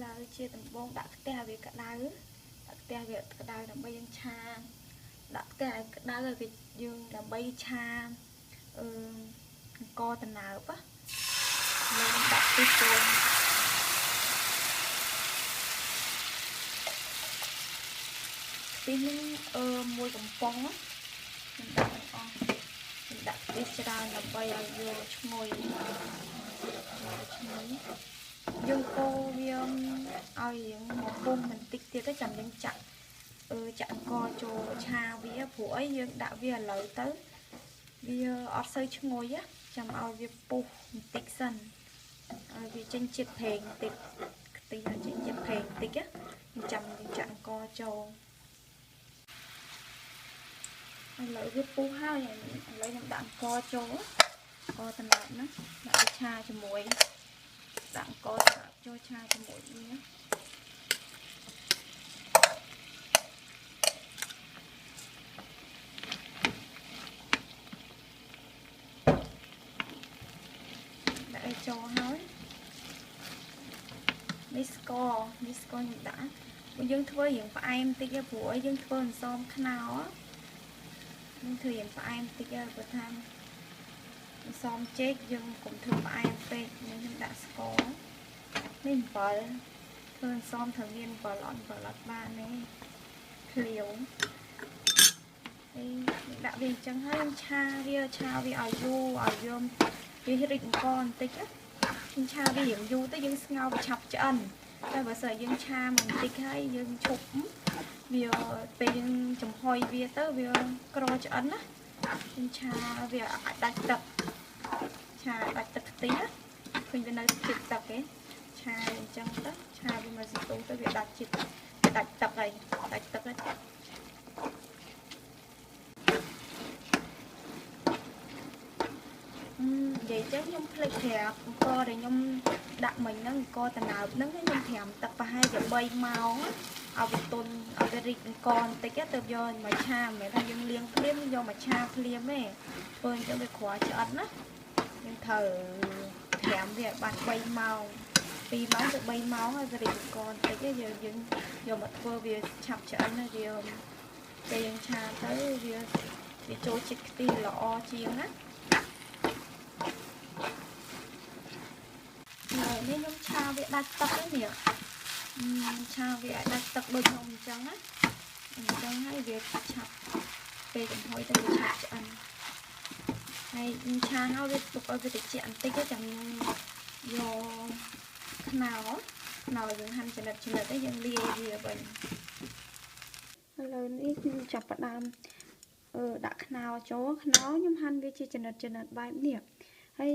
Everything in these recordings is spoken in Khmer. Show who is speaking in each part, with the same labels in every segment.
Speaker 1: ឡើយជាដំបងដាក់ខ្ទះវាក្តៅដាក់ខ្ទះវាក្តៅដើម្បីយើងឆាដាក់ខ្ទះឲ្យក្តៅឲ្យវាយើងដើម្បីឆាអឺអង្គតំណើបណាលើដាក់ខ្ទិះចូលខ្ទិះនេះអឺមួយកំប៉ុងខ្ញុំដាក់ទាំងអស់ខ្ញុំដាក់ខ្ទិះច្រើនដើម្បីឲ្យវាឈ្ងុយឈ្ងុយយើងកូរវាឲ្យរៀងមកពុះបន្តិចទៀតទៅចាំយើងចាក់ចាក់អង្គចូលឆាវាព្រោះអីយើងដាក់វាឥឡូវទៅវាអត់សូវឈ្ងុយចាំឲ្យវាពុះបន្តិចសិនឲ្យវាចេញជាតិប្រេងបន្តិចខ្ទិះឲ្យចេញជាតិប្រេងបន្តិចចាំយើងចាក់អង្គចូលឥឡូវវាពុះហើយឥឡូវខ្ញុំដាក់អង្គចូលអង្គតំណប់ណាដាក់វាឆាជាមួយដាក់អង្គចូលឆាជាមួយវាដាក់ឲ្យចូលហើយនេះស្ករនេះស្ករខ្ញុំដាក់ព្រោះយើងធ្វើរៀងផ្អែមតិចព្រោះអីយើងធ្វើអន្សមខ្នុរយើងធ្វើរៀងផ្អែមតិចព្រោះថាអន្សមចេកយើងកុំធ្វើផ្អែមពេកនេះខ្ញុំដាក់ស្ករនេះអំបិលធ្វើអន្សមត្រូវមានអំបិលអត់អំបិលអត់បានទេឃ្លាវហើយដាក់វាអញ្ចឹងហើយខ្ញុំឆាវាឲ្យយូរឲ្យវារីកអង្គបន្តិចយើងឆាវារៀងយូរទៅយើងស្ងោរវាឆាប់ឆ្អិនតែបើសិនយើងឆាបន្តិចហើយយើងឈប់វាពេលយើងចំហុយវាទៅវាក្រឆ្អិនណាយើងឆាវាឲ្យដាច់ទឹកឆាដាច់ទឹកខ្ទិះឃើញវានៅជាតិទឹកឯងឆាអញ្ចឹងទៅឆាវាមកសន្ទុះទៅវាដាច់ជាតិវាដាច់ទឹកហើយដាច់ទឹកហើយនិយាយចឹងខ្ញុំភ្លេចប្រាប់អង្គដែលខ្ញុំដាក់មិញហ្នឹងអង្គតំណើបហ្នឹងខ្ញុំត្រាំទឹកប្រហែលជា3ម៉ោងឲ្យវាទន់ឲ្យវារីកអង្គបន្តិចទៅយកមកឆាមិនមែនថាយើងលាងភ្លាមយកមកឆាភ្លាមទេធ្វើអញ្ចឹងវាគ្រាន់ឆ្អិនណាយើងត្រូវត្រាំវាឲ្យបាន3ម៉ោង2ម៉ោងទៅ3ម៉ោងឲ្យវារីកអង្គបន្តិចយើងយកមកធ្វើវាឆាប់ឆ្អិនណាវាពេលយើងឆាទៅវាចូលជាតិខ្ទិះល្អជាងណានេះខ្ញុំឆាវាដាច់ទឹកនេះឆាវាឲ្យដាច់ទឹកដូចខ្ញុំអញ្ចឹងណាអញ្ចឹងហើយវាឆាប់ពេលចំហុយទៅវាឆាប់ឆ្អិនហើយខ្ញុំឆាហើយវាទុកឲ្យវាត្រជាក់បន្តិចចាំខ្ញុំយកខ្នុរយើងហាន់ចំណិតៗទៅយើងលាយវាវិញឥឡូវនេះខ្ញុំចាប់ផ្ដើមដាក់ខ្នុរចូលខ្នុរខ្ញុំហាន់វាជាចំណិតៗបែបនេះហើយ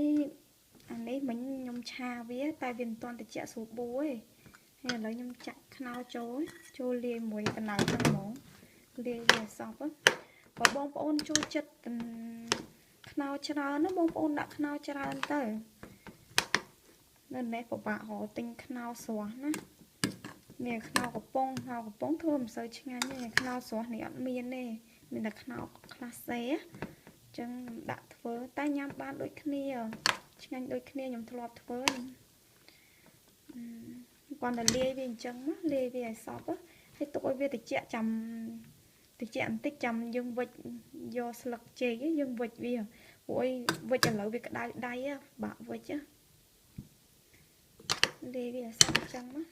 Speaker 1: អានេះមិញខ្ញុំឆាវាតែវាមិនទាន់ត្រជាក់ស្រួលបួទេហើយឥឡូវខ្ញុំចាក់ខ្នុរចូលលាយមួយតំណើបហ្នឹងហ្មងលាយវាសពបើបងប្អូនចូលចិត្តខ្នុរច្រើនណាបងប្អូនដាក់ខ្នុរច្រើនទៅនៅនេះពិបាករកទិញខ្នុរស្រស់ណាមានខ្នុរកំប៉ុងខ្នុរកំប៉ុងធ្វើមិនសូវឆ្ងាញ់ទេខ្នុរស្រស់នេះអត់មានទេមានតែខ្នុរខ្លះសេអញ្ចឹងខ្ញុំដាក់ធ្វើតែញ៉ាំបានដូចគ្នាឆ្ងាញ់ដូចគ្នាខ្ញុំធ្លាប់ធ្វើគាត់តែលាយវាអញ្ចឹងមកលាយវាឲ្យសពហើយទុកឲ្យវាត្រជាក់ចាំត្រជាក់បន្តិចចាំយើងវិចយកស្លឹកចេកយើងវិចវាព្រោះអីវិចឥឡូវវាក្តៅដៃបាក់វិចលាយវាឲ្យសពអញ្ចឹងមក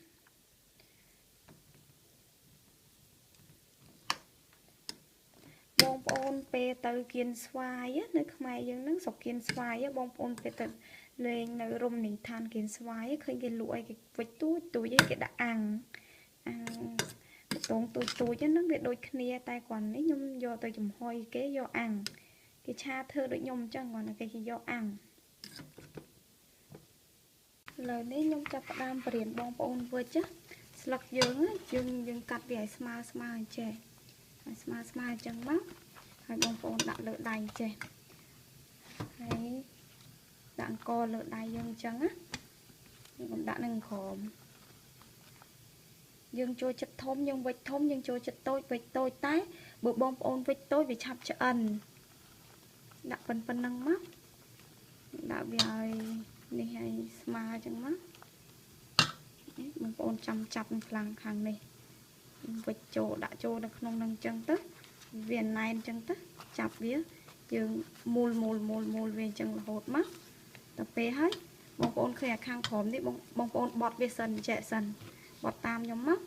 Speaker 1: បងប្អូនពេលទៅគៀនស្វាយនៅខ្មែរយើងហ្នឹងស្រុកគៀនស្វាយបងប្អូនពេលទៅលេងនៅរមណីយដ្ឋានគៀនស្វាយឃើញគេលក់អីគេវិចទូចទូចអីគេដាក់អាំងកតងទូចទូចហ្នឹងវាដូចគ្នាតែគ្រាន់នេះខ្ញុំយកទៅចំហុយគេយកអាំងគេឆាធ្វើដូចខ្ញុំអញ្ចឹងគ្រាន់តែគេយកអាំងឥឡូវនេះខ្ញុំចាប់ផ្ដើមបរៀនបងប្អូនវិចស្លឹកយើងយើងកាត់វាឲ្យស្មើស្មើអញ្ចេះឲ្យស្មើស្មើអញ្ចឹងមកហើយបងប្អូនដាក់លើដៃចេះហើយដាក់អង្គលើដៃយើងអញ្ចឹងណាខ្ញុំដាក់នឹងក្រោមយើងចូលចិត្តធំយើងវិចធំយើងចូលចិត្តតូចវិចតូចតែបើបងប្អូនវិចតូចវាឆាប់ឆ្អិនដាក់ប៉ុណ្្នឹងមកដាក់វាឲ្យនេះឲ្យស្មើអញ្ចឹងមក បង ប្អូនចាំចាប់ខ្លាំងខាងនេះវិចចូលដាក់ចូលនៅក្នុងនឹងអញ្ចឹងទៅវាណែនអញ្ចឹងទៅចាប់វាយើងមូលមូលមូលមូលវាអញ្ចឹងរហូតមកដល់ពេលហើយបងប្អូនឃើញអាខាងក្រោមនេះបងប្អូនបត់វាសិនចែកសិនបត់តាមខ្ញុំមក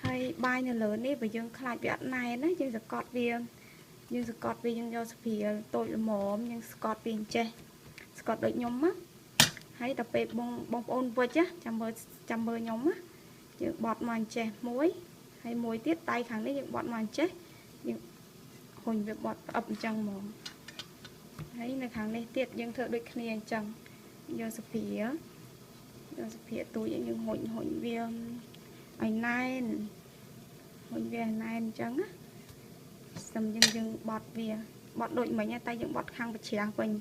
Speaker 1: ហើយបាយនៅលើនេះបើយើងខ្លាចវាអត់ណែនណាយើងសកត់វាយើងសកត់វាយើងយកស្ព្រាលតូចល្មមយើងសកត់វាអញ្ចេះសកត់ដូចខ្ញុំមកហើយដល់ពេលបងប្អូនវិចចាំមើលខ្ញុំណាយើងបត់មកអញ្ចេះមួយហើយមួយទៀតដៃខាងនេះយើងបត់មកអញ្ចេះយើងហ៊ុញវាបត់ផ្អឹបអញ្ចឹងហ្មងហើយនៅខាងនេះទៀតយើងធ្វើដូចគ្នាអញ្ចឹងយកស្ព្រាទូចយើងហ៊ុញវាឲ្យណែនហ៊ុញវាឲ្យណែនអញ្ចឹងណាសិមយើងបត់វាបត់ដូចមិញតែយើងបត់ខាងប្រច្រាស់វិញ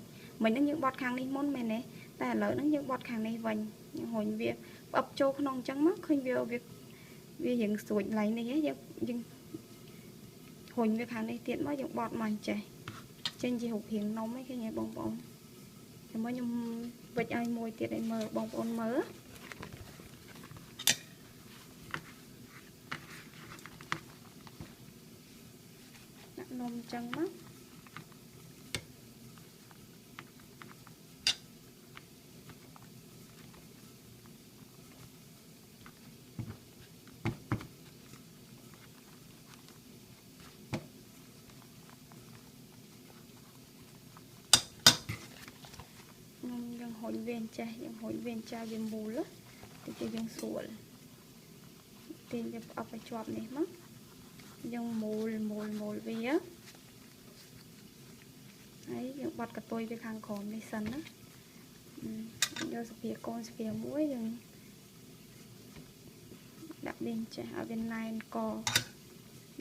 Speaker 1: មិញហ្នឹងយើងបត់ខាងនេះមុនមែនទេតែឥឡូវហ្នឹងយើងបត់ខាងនេះវិញយើងហ៊ុញវាផ្អឹបចូលក្នុងអញ្ចឹងមកឃើញវារៀងស្រួចកន្លែងនេះយើងហ៊ុញវាខាងនេះទៀតមកយើងបត់មកអញ្ចេះចេញជារូបរាងនំឯងឃើញទេបងប្អូនចាំមើលខ្ញុំវិចឲ្យមួយទៀតឲ្យមើលបងប្អូនមើលដាក់នំអញ្ចឹងមកយើងហ៊ុញវាអញ្ចេះយើងហ៊ុញវាអញ្ចាវាមូលតិចយើងស្រួលទាញវាផ្អឹបឲ្យជាប់នេះមកយើងមូលវាហើយយើងបត់កតុយវាខាងក្រោមនេះសិនណាយកស្ពាកូនស្ពាមួយយើងដាក់វាអញ្ចេះឲ្យវាណែនក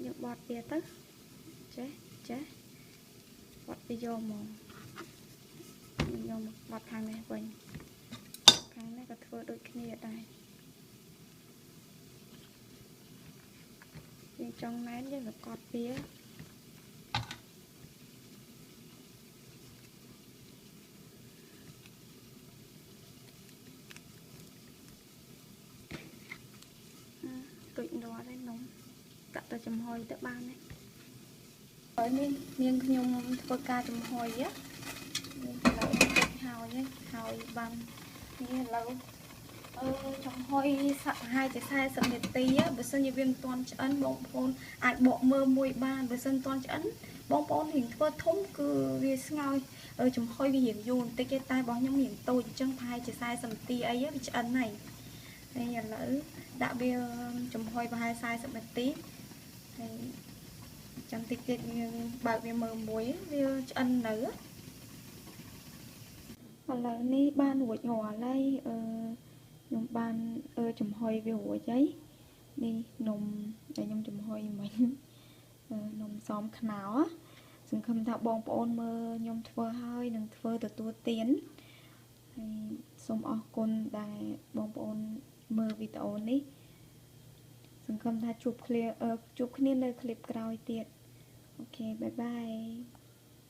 Speaker 1: យើងបត់វាទៅចេះបត់វាយកមកខ្ញុំបត់ខាងនេះវិញខាងនេះក៏ធ្វើដូចគ្នាដែរយើងចង់ណែនយើងក៏កត់វាដូចរាល់ហើយនំដាក់ទៅចំហុយទៅបានហើយហើយនេះនាងខ្ញុំធ្វើការចំហុយនេះឥឡូវហើយបាននេះឥឡូវចំហុយប្រហែលជា40នាទីបើសិនជាវាមិនទាន់ឆ្អិនបងប្អូនអាចបកមើលមួយបានបើសិនទាន់ឆ្អិនបងប្អូនរៀងធ្វើធំគឺវាស្ងោយចំហុយវារៀងយូរបន្តិចទេតែរបស់ខ្ញុំរៀងតូចអញ្ចឹងប្រហែលជា40នាទីអីវាឆ្អិនហើយហើយឥឡូវដាក់វាចំហុយប្រហែល40នាទីហើយចាំតិចទៀតយើងបើកវាមើលមួយវាឆ្អិននៅឥឡូវនេះបានរួចរាល់ហើយខ្ញុំបានចំហុយវារួចហើយនេះនំដែលខ្ញុំចំហុយមិញនំសំខ្នោសង្ឃឹមថាបងប្អូនមើលខ្ញុំធ្វើហើយនឹងធ្វើទទួលទានហើយសូមអរគុណដែលបងប្អូនមើលវីដេអូនេះសង្ឃឹមថាជួបគ្នានៅคลิปក្រោយទៀតអូខេបាយបាយ